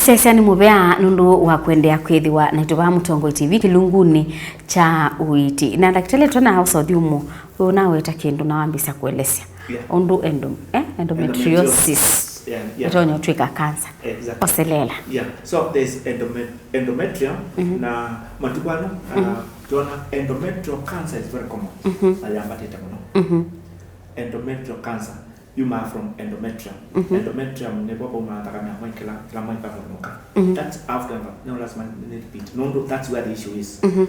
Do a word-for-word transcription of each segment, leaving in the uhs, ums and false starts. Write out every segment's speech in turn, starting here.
Sesya nĩ mũvea nũndũ wa kũendeea kwĩthĩwa naitũ vaa Mũtongoi T V kĩlungunĩ kya ũiiti. Na ndakĩtalĩ twena ũsa ũthyũmũ, we ũnaweta kĩndũ na wambĩĩsya kũelesya Yeah. ũndũ endo, eh, endometriosis Endometriosis. Yeah, yeah. ĩtonya ũtw'ĩka kansa. Exactly. Oseleela. Yeah. So there's endome- endometrium Mhm. na matukũ ano uh, Mhm. tuona endometrial cancer is very common. Mhm. Na yambatĩte mũno. Mhm. Endometrial cancer yumaa from endometrium. Mhm. Endometrium nĩvo vaumaa nthakame ya mwai kĩla kĩla mwai vavũnũka. Mhm. That's after no lazima nĩ repeat nũndũ that's where the issue is. Mhm.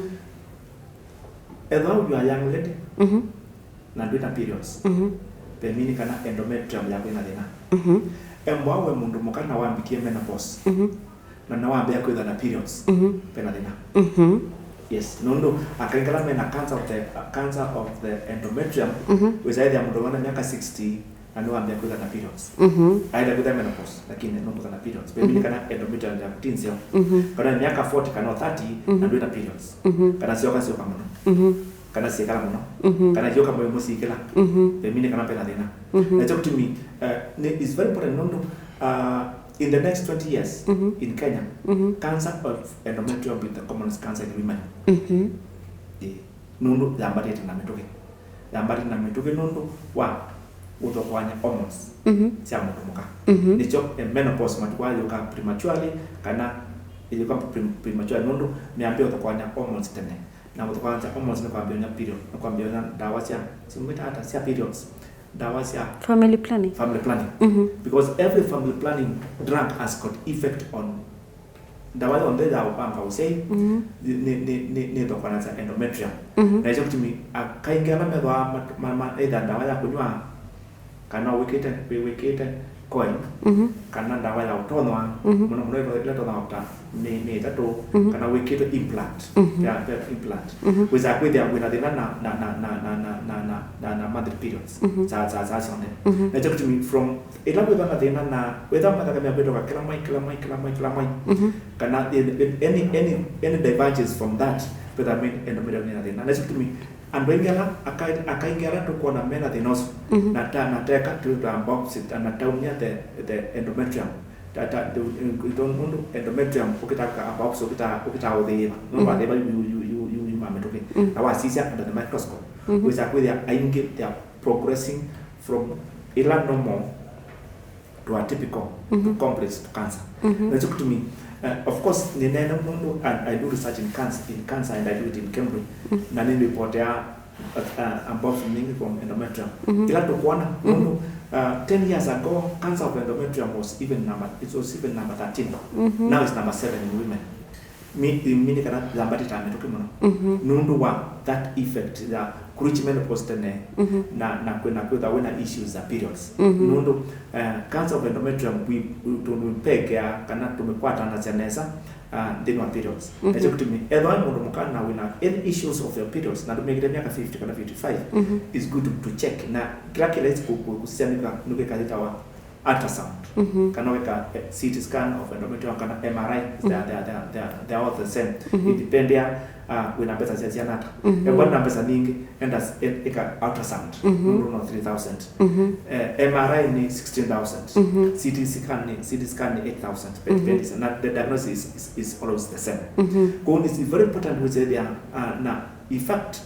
Ethwa you are young lady Mhm. na ndwĩ na periods. Mhm. Vemini kana endometrium yaku ĩna thĩna. Mhm. Embwa we mũndũ mũka na wambikie menopause. Mhm. Na nĩwambĩa kwĩthwa na periods. Mhm. Vena thĩna. Mhm. Yes, nũndũ akaingala mena cancer of the, cancer of the endometrium. Mhm. Wĩsaĩthĩa mũndũ wĩna myaka sixty na nĩwambĩa kwĩthwa na periods. Mhm. Aenda kwĩthwa menopause lakini nũndũ kana periods. Vemini Mhm. kana endometrium yaku ti nzeo. Mhm. Kana myaka forty kana thirty na Mhm. ndwĩ na periods. Mhm. Kana syoka syoka mũno. Mhm. Kana syĩkala mũno. Mhm. Kana yoka moyo mũsikĩla. Mhm. Vemini kana pena thĩna. Mhm. Na kyo kĩtumi uh, ni- is very important nũndũ uh, in the next twenty years Mhm. in Kenya, Mhm. cancer of endometrium will be the commonest cancer in women. Mhm. Ĩĩ. Nũndũ yambatĩte na mĩtũkĩ. Yambatĩte na mĩtũkĩ nũndũ wa ũthokoany'a hormones Mhm. sya mũndũ mũka. Mhm. Nĩkyo eh, menopause matukũ aa yũka prematurely kana ĩyũka pre- prematurely nũndũ nĩyambĩe ũthokoany'a hormones tene. Na ũthokoany'a hormones nĩ kwambĩĩa period, nĩ kwambĩĩa ndawa sya simwĩta ata sya periods. Ndawa sya Family planning. family planning. Mhm. Because every family planning drug has got effect on ndawa yonthe ya ũpanga ũsyai Mhm. nĩ- nĩ- nĩ- nĩ- nĩthokoanasya endometrium. Mhm. Na ĩkyo kĩtumi akaingĩ ala methwaa mat- ma- ma- either ndawa ya kũnywa kana wĩkĩte wĩ- wĩkĩte coil Mhm. kana ndawa ya ũtonwa Mhm. mũno mũno ĩla ĩtonaa after mĩ- mĩ ĩtatũ Mhm. kana wĩkĩtwe implant Mhm. ya ya implant Mhm. wĩsaa kwĩthĩa wĩna thĩna na na na na na na na na na monthly periods Mhm. saa saa saa syonthe Mhm. na kyo kĩtumi from ĩla wĩthwa na thĩna na wĩthwa mathakame akwĩtoka kĩla mwai kĩla mwai kĩla mwai kĩla mwai Mhm. kana in- in- any any any divergence from that whether mean endometrium na thĩna na kyo kĩtumi andũ aingĩ ala aka- akaingĩ ala tũkwona mena thĩna ũsu Mhm. na ta na teka twĩtwa box na taumia the the endometrium ta ta nũndũ endometrium ũkĩtaka box ũkĩta ũkĩta ũthĩĩva nũndũ Mhm. wathĩĩva yu yu yu yu yu ma mĩtũkĩ Mhm. na wasisya under the microscope Mhm. wĩsa kwĩthĩa aingĩ they are progressing from ila normal to a typical Mhm. complex to cancer Mhm. na kyo kĩtumi uh, of course nĩneene nũndũ I, I do research in cancer, in cancer and I do it in Cambridge Mhm. na nĩnĩpotea uh, uh, about nyingĩ from endometrium Mhm. ila tũkwona Mhm. nũndũ uh, ten years ago cancer of endometrium was even number it was even number thirteen Mhm. now it's number seven in women mi mi nĩ kana yambatĩtaa mĩtũkĩ mũno Mhm. nũndũ wa that effect ya kũreach menopause tene Mhm. na na kwĩna kwĩtha wĩna issues za periods Mhm. nũndũ uh, cancer of endometrium we, we, tũmĩpekea kana tũmĩkwatanasya nesa uh, nthĩnĩ wa periods Mhm. nakyo kĩtumi ethwa mũndũ mũka na wĩna any issues of your periods na ndũmĩkĩte myaka fifty kana fifty-five Mhm. is good to, to check na kĩla kĩlaisi kũsisya nĩkĩka nĩkĩka yĩtawa ultrasound Mhm. kana wĩka eh, C T scan of endometrium kana M R I they are, they are, they are, they are, they are all the same Mhm. It depend ya uh, wĩna mbesa sya siana ata Mhm. Embwa na mbesa nyingĩ enda s- e- ĩka ultrasound Mhm. nũndũ no three thousand Mhm. eh, M R I nĩ sixteen thousand Mhm. C T scan nĩ C T scan nĩ eight thousand Mhm. Depends na the diagnosis is, is, is always the same Mhm. Kwoou it's very important wĩsethĩa uh, na in fact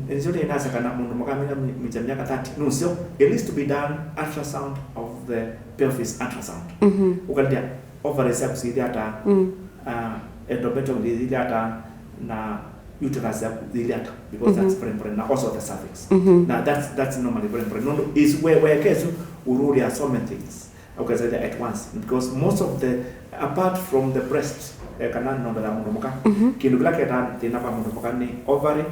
nĩsyo nĩnasya kana mũndũ mũkamina mĩkya myaka thirty nũseo it needs to be done ultrasound of the pelvis ultrasound Mhm. ũkalĩlya ovaries syaku syĩthĩ ata Mm. uh, endometrium syĩthĩ ata na uterus yaku syĩthĩ ata because Mhm. that's very important na also the cervix Mhm. na that's, that's normally very important nũndũ is where, where kesu urulia so many things ũkasethĩa at once because most of the apart from the breast eh, kana nyondo ya mũndũ mũka Mhm. kĩndũ kĩla kĩletaa thĩna kwa mũndũ mũka nĩ ovary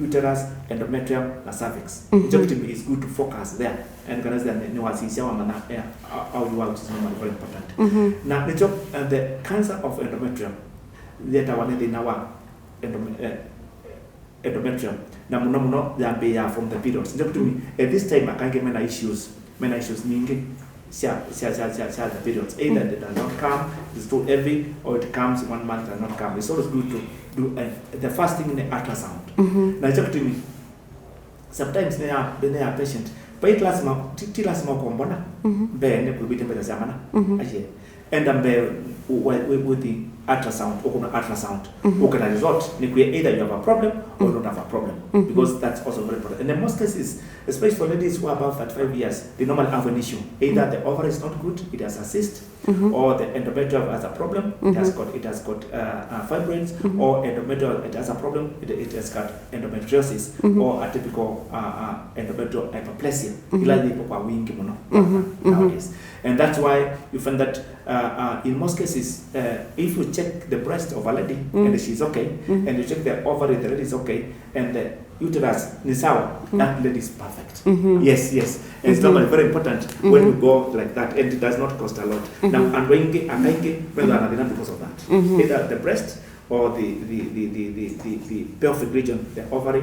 uterus endometrium na cervix Mhm. Nĩkyo kĩtumi is good to focus there and kana zia nĩ wasisya wamanya yeah, how- how you are which is normally very important Mhm. Na nĩkyo uh, the cancer of endometrium yetawa nĩ thĩna wa endome- eh, endometrium na mũno mũno yambĩĩaa from the periods nĩkyo kĩtumi at this time akangĩ mena issues mena issues nyingĩ sya sya sya sya sya the periods either it does not come it's too heavy or it comes one month does not come it's always good to do uh, the first thing in the ultrasound Mhm. Na nĩkyo kĩtumi sometimes nĩ ya nĩ ya patient but it lazima ti, ti lazima ũkombona Mhm. Mbee nĩ kwĩvĩte mbesa sya mana Mhm. Aye enda mbee wi- wi- with the ultrasound, ũkũna ultrasound. Ũkĩta result nĩ kwĩa either you have a problem or you don't have a problem, because that's also very important. And in most cases, especially for ladies who are above thirty-five years, they normally have an issue. Either the ovary is not good, it has a cyst, or the endometrium has a problem, it has got, it has got uh, uh, fibroids, or endometrial, it has a problem, it, it has got endometriosis, or a typical uh, uh, endometrial hyperplasia. Ila yĩvo kwa wingi mũno nowadays. And that's why you find that uh, uh, in most cases, uh, if you check the breast of a lady and she's okay, and you check the ovary, the lady is okay, and the uterus ni sawa, that lady is perfect. Yes, yes. And it's normally very important when you go like that, and it does not cost a lot. Now, andũ aingĩ, aka aingĩ, methĩawa na thĩna because of that. Either the breast or the, the, the, the, the, the, the pelvic region, the ovary,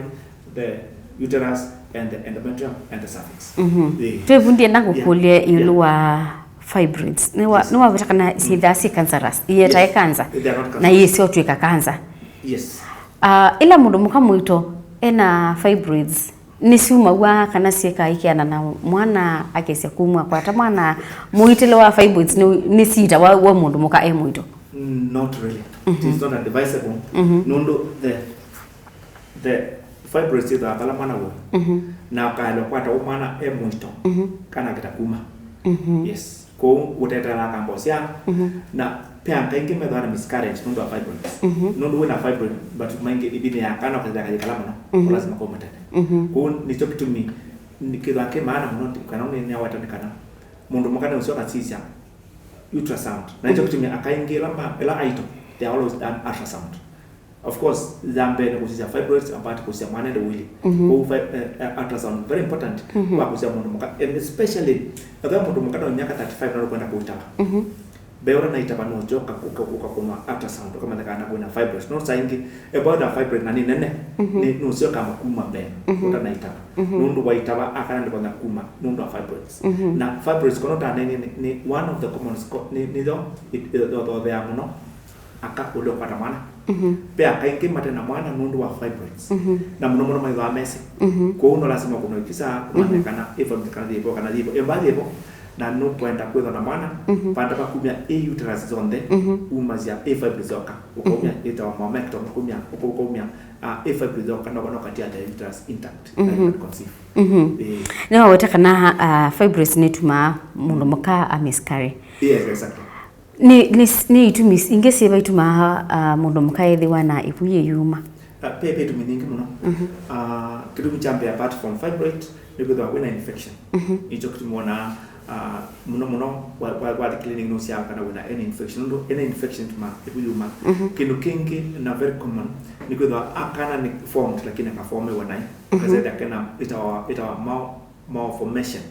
the uterus, and the endometrium, and the cervix. The- Twĩvu ndienda ngũkũlye ĩũlũ wa fibroids. Nĩwa- nĩwaweta kana syĩthaa syĩ cancerous, iyetae cancer, they are not na cancerous. Yĩsĩ ũtw'ĩka cancer. Yes. Ah, ĩla mũndũ mũka mũito ena fibroids, nĩsyumaw'a kana syĩka ikeana na mwana akesya kumw'a kwata mwana, mũitĩle wa fibroids nĩ- nĩsiitawa wa mũndũ mũka e mũito? Not really. It is not advisable. Nũndũ the, the fibroids syĩthaa vala mwana wĩ. Na ũkaelwa kwata ũ mwana e mũito, kana kĩta kuma. Yes. Kwoou ũteteela akamba ũsyaa, na pe aka aingĩ methĩawa na miscarriage nũndũ wa fibroids. Nũndũ wĩna fibroid, but maingĩ ĩvinĩ ya kana ũkethĩa kayĩkala mũno, o lazima kwa matene. Kwoou nĩkyo kĩtumi kĩthwa kĩ maana mũno, kana nĩnaweta nĩ kana mũndũ mũka nĩ ũsyoka sisya ultrasound. Na nĩkyo kĩtumi aka aingĩ ĩla ma- ĩla aito, they are always done ultrasound. Of course, ya mbee nĩ kũsisya fibroids, apart kũsisya mwana ende wili. Kwoou fi- eh, eh, ultrasound very important kwa kũsisya mũndũ mũka, and especially ethĩwa mũndũ mũka no myaka thirty-five na ũkwenda kũitava. Mbee ũtanaitava nũsyoka ũka- ũkakunwa ultrasound, ũkamanya kana wĩna fibroids. No saa ingĩ, ethĩwa wĩna fibroid na nĩ nene, nĩ- nũsyoka makuma mbee ũtanaitava. Nũndũ waitava akana ndĩkonya kuma nũndũ wa fibroids. Na fibroids kono tanenie nĩ- nĩ one of the common sco- nĩ- nĩyo ĩthothea mũno aka ũlea ũkwata mwana. Ve aka aingĩ mate na mwana nũndũ wa fibroids. Na mũno mũno maithaa mesĩ. Kwoou no lasima kũno ĩkisa ũmanye kana ĩ fibroids kana yĩvo, kana yĩvo. Ĩmba yĩvo, na nũkwenda kwĩthwa na mwana, vanda va kumya ĩ uterus yonthe, umasya ĩ fibroids yoka. Ũkaumya ĩtawa mammectomy, ũkaumya, ũka- ũkaumya uh, ĩ fibroids yoka, no kana ũkatia the uterus intact, na you can conceive. Ĩĩ. Nĩwaweta kana uh, fibroids nĩtumaa mũndũ mũka a miscarry. Yes, exactly. Nĩ, nĩ, nĩ itumi ingĩ syĩva itumaa uh, mũndũ mũka ethĩwa na ĩvu yĩyuma? Uh, pe, pe itumi nyingĩ mũno. Uh, kĩtumi kya mbee, apart from fibroid, nĩ kwĩthĩwa wĩna infection. Nĩkyo kĩtumi wonaa uh, mũno mũno wa- wa- wathi clinic nũsyaa kana wĩna any infection, nũndũ any infection ĩtumaa ĩvu yuma. Kĩndũ kĩngĩ na very common nĩ kwĩthĩwa akana nĩ formed lakini akaformiwa naĩ, ũkasethĩa kena ĩtawa, ĩtawa mal- malformation.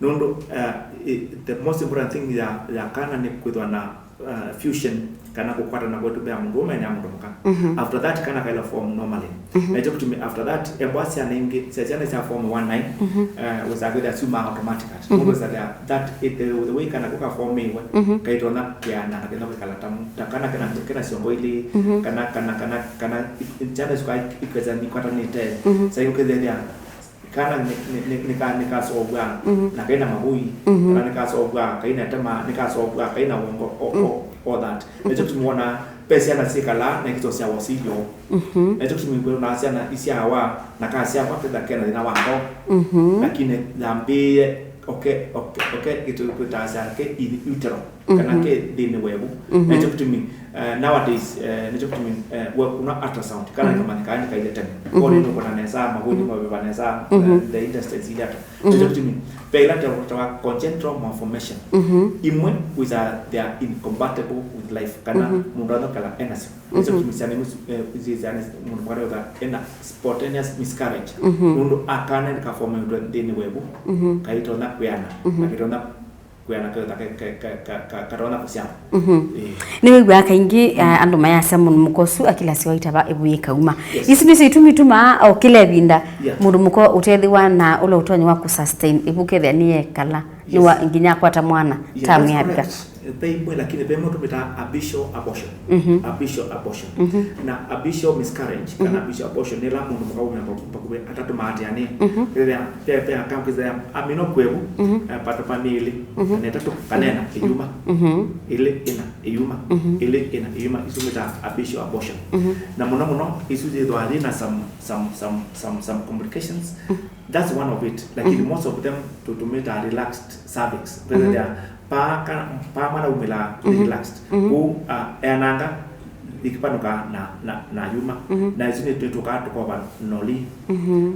Nũndũ uh, i- the most important thing ya, ya kana nĩ kwĩthwa na uh, fusion kana kũkwatana kwa ĩtumbo ya mũndũ ũme na ya mũndũ mũka. After that, kana kaila form normally. Na ĩkyo kĩtumi after that, embwa syana ingĩ, sya syana sya form one nine, uh, wĩsaa kwĩthĩa syumaa automatic at. Mũndũ wĩsaa that it, the, the way kana kũka formiwe, kaitonya kĩana na kĩna kwĩkala tamu. Ta kana kena, kena syongo ilĩ, kana, kana, kana, kana syana sika ikweza nikwatanĩte. Sa ikethĩa kana nĩ- nĩ- nĩ- nĩka- nĩkasovw'a na kaina mavũi, kana nĩkasovw'a kaina tema, nĩkasovw'a kaina wongo, o- o- all that. Nĩkyo tũmwona ve syana syĩkalaa na ikĩtosyawa syĩyo. Nĩkyo tũmwĩkwona syana isyawa na kasyawa ketha kena thĩna wa ngoo, lakini yambĩĩe oke oke oke kĩtũkwĩtasya ke in utero, kana ke nthĩnĩ wevu. Na nĩkyo kĩtumi, eh, nowadays, eh, nĩkyo kĩtumi, eh, we kuna ultrasound, kana nĩkamanyĩkaa nĩkaile tene. Koni nũkona nesa, mavũi nĩmavĩva nesa, eh, the intestines ile ata. Nĩkyo kĩtumi ve ila tetawa congenital malformation. Imwe wĩsa they are incompatible with life, kana mũndũ anokala enasyo. Nĩkyo kĩtumi syana imwe, eh, syana mũndũ mwana wĩsa ena spontaneous miscarriage. Nũndũ akana nĩkaformĩtwe nthĩnĩ wevu, kaitonya kwĩana, na kaitonya kwĩana kethwa ke- ke- ke- ke- ke- katonya kũsyana. Ĩĩ. Nĩwĩw'aa kaingĩ, eh, andũ mayasya mũndũ mũka ũsu akĩlasya waitava ĩvu yĩkauma. Yes. Isu nĩsyo itumi itumaa o kĩla ĩvinda mũndũ mũka ũtethĩwa na ũla ũtonyi wa kũsustain ĩvu kethĩa nĩyekala Nĩwa nginya akwata mwana, Yeah, tamu that's yavika. Correct. Ve imwe, lakini ve imwe tũmĩtaa abortion, abortion, abortion. Na abortion miscarriage kana abortion nĩ ĩla mũndũ mũka umĩa vakuvĩ atatũ maatĩanĩe. Ĩthĩa ve ve akamu kwĩthĩa amino kwevu, eh, patũ pa mĩĩlĩ kana ĩtatũ kana ĩna ĩyuma, ĩlĩ ĩna ĩyuma, ĩlĩ ĩna ĩyuma, isu twĩtaa abortion, abortion. Na mũno mũno isu yĩthĩawa yĩna some some some some some complications. That's one of it, lakini most of them tũtũmĩtaa relaxed cervix. Kwĩthĩa paa ka- paa mwana umĩlaa relaxed. Kũu, ah, eananga ikĩpanũka na na na yuma. Na isu nĩ twĩtũkaa tũkova noli.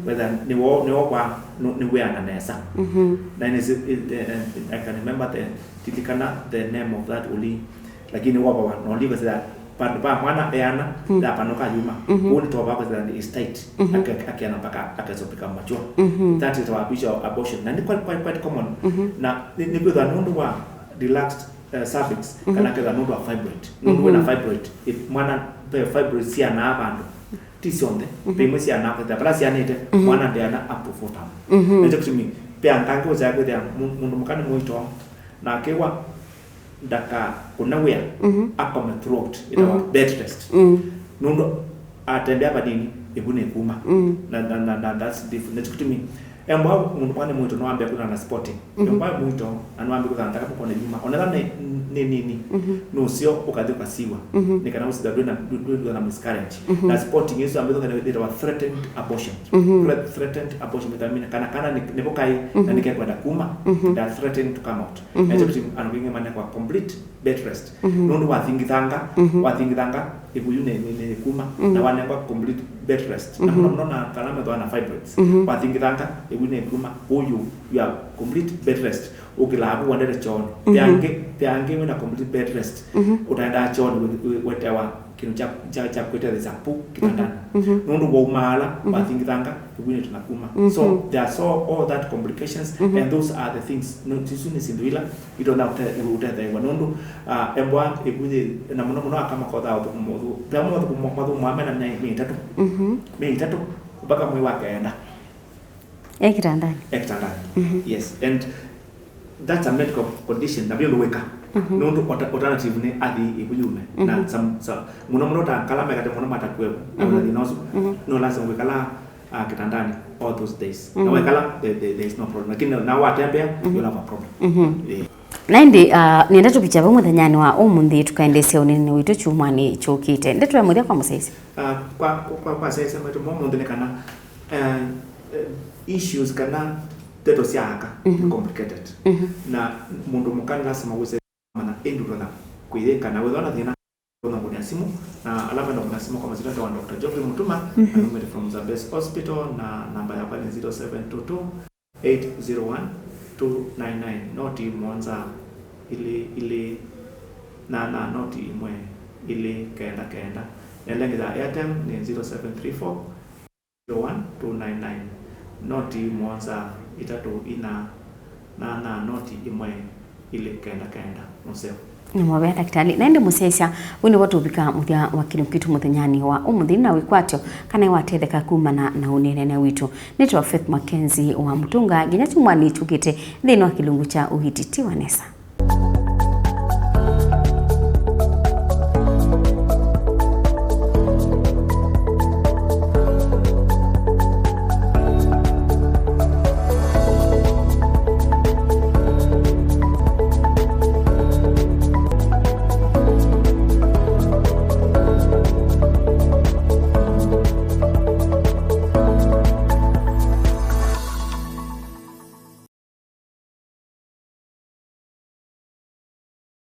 Whether nĩ wo nĩ wo kwa nĩ wĩana nesa. Na nĩ si- eh, eh, I can remember the tilikana the name of that uli. Lakini wavawa noli kwĩthĩa vandũ va mwana eana yapanũka yuma. Kũu nĩ tova kwĩthĩa is tight. Ake- akeana mpaka akesopika mature. That is our visual abortion. Na nĩ quite, quite, quite common. Na nĩ nĩ kwĩthĩa nũndũ wa relaxed, eh, cervix, kana kethĩa nũndũ wa fibroid. Nũndũ wĩna fibroid, if mwana ve fibroid sianaa vandũ, ti syonthe. Ve imwe sianaa kwĩthĩa vala sianĩte, mwana ndeana up to four term. Nĩkyo kĩtumi ve angangĩ ũsyaa kwĩthĩa mũ- mũndũ mũka nĩ mũito na akĩwa ndakakũne wĩa, akome throughout, ĩtawa bed rest. Nũndũ atembea vanini, ĩvu nĩkuma. Na, na, na, na that's different. Nĩkyo kĩtumi embwa mũndũ mwana mwĩtu no ambĩa kwĩthwa na spotting. Embwa mwĩtu na no ambĩa kwĩthwa na nthakame kona yuma. Onetha nĩ nĩ nini, nũseo ũkathi ũkasiwa. Nĩ kana ũsitha ndwĩna ndwĩna miscarriage. Na spotting ĩsu ambĩthwa kana ĩtawa threatened abortion. Threat- threatened abortion, ĩtamina kana kana nĩ- nĩvo kaĩ na nĩkekwenda kuma, they are threatening to come out. Egypt andũ aingĩ manekwa complete bed rest. Nũndũ wathingithanga, wathingithanga ĩvuyu nĩ nĩ- nĩ kuma, na wanengwa complete bed rest. Na mũno mũno na kana methwa na fibroids. Wathingithanga ĩvuyu nĩ kuma, ũyu you are complete bed rest. Ũkĩlaa vu wendete chooni. Vyangi vyangi wĩna complete bed rest. Ũtaendaa chooni wĩ- wĩ- wetewa kĩndũ kya kya kya kwĩtethesya pu kitandani. Nũndũ waumaala, wathingithanga, ĩvuyu nĩ tũna kuma. So there are so all that complications, and those are the things, no, isu nĩ syĩndũ ila itonya ũte- ũtetheew'a nũndũ, ah, embwa ĩvuyu na mũno mũno aka makothaa ũthũkũma ũthũ- vea mũno ũthũkũma mathumaa mena myei mĩĩ ĩtatũ, myei ĩtatũ mpaka mwei wa kenda. E kitandani. E kitandani. Yes, and that's a medical condition na vyũlũwĩka. Nũndũ alter- alternative nĩ athi ĩvu yume na some- so- mũno mũno ta kala mekate mũno matakuevu na wĩna thĩna ũsu, no lazima wĩkala, ah, kitandani all those days. Na wekala, there, there, there is no problem, lakini na watembea, you'll have a problem. Eh. Na ĩndĩ, ah, nĩenda tũvikya vau mũthenyanĩ wa ũmũnthĩ, tũkaendeesya ũneenany'a witũ kyumwanĩ kyũkĩte. Ndeto ya mũthya kwa mũsyaĩĩsya. Ah, kwa kwa kwa sese mwetu mo mũnthĩ nĩ kana, eh, eh, issues kana ndeto sya aka ni complicated. Na mũndũ mũka nĩ lazima wĩse mana ĩndĩ ũtonya kwĩyĩka na wĩthwa na thĩna. Ũtonya kũnĩa simũ, na ala menda kũnĩa simũ kwa masitata wa Doctor Geoffrey Mutuma, na numĩte from Zambezi Hospital, na namba yakwa nĩ zero seven two two, eight zero one, two nine nine, noti mũonza ilĩ ilĩ nyanya noti ĩmwe ilĩ kenda kenda. Nelengĩ ya Airtel nĩ zero seven three four, zero one, two nine nine, noti mũonza itatũ ina nyanya noti ĩmwe ilĩ kenda kenda. Mũseo. Nĩ mũvea, ndakĩtalĩ. Na ĩndĩ mũsyaĩĩsya, wĩ nĩvo tũvika mũthya wa kĩndũ kitũ mũthenyanĩ wa ũmũnthĩ, na wĩkwatyo kana watetheka kumana na ũneenany'a witũ. Nĩtawa Faith Mackenzie wa Mũtũnga, nginya kyumwanĩ kyũkĩte nthĩnĩ wa kĩlungu kya ũiiti ti wa nesa.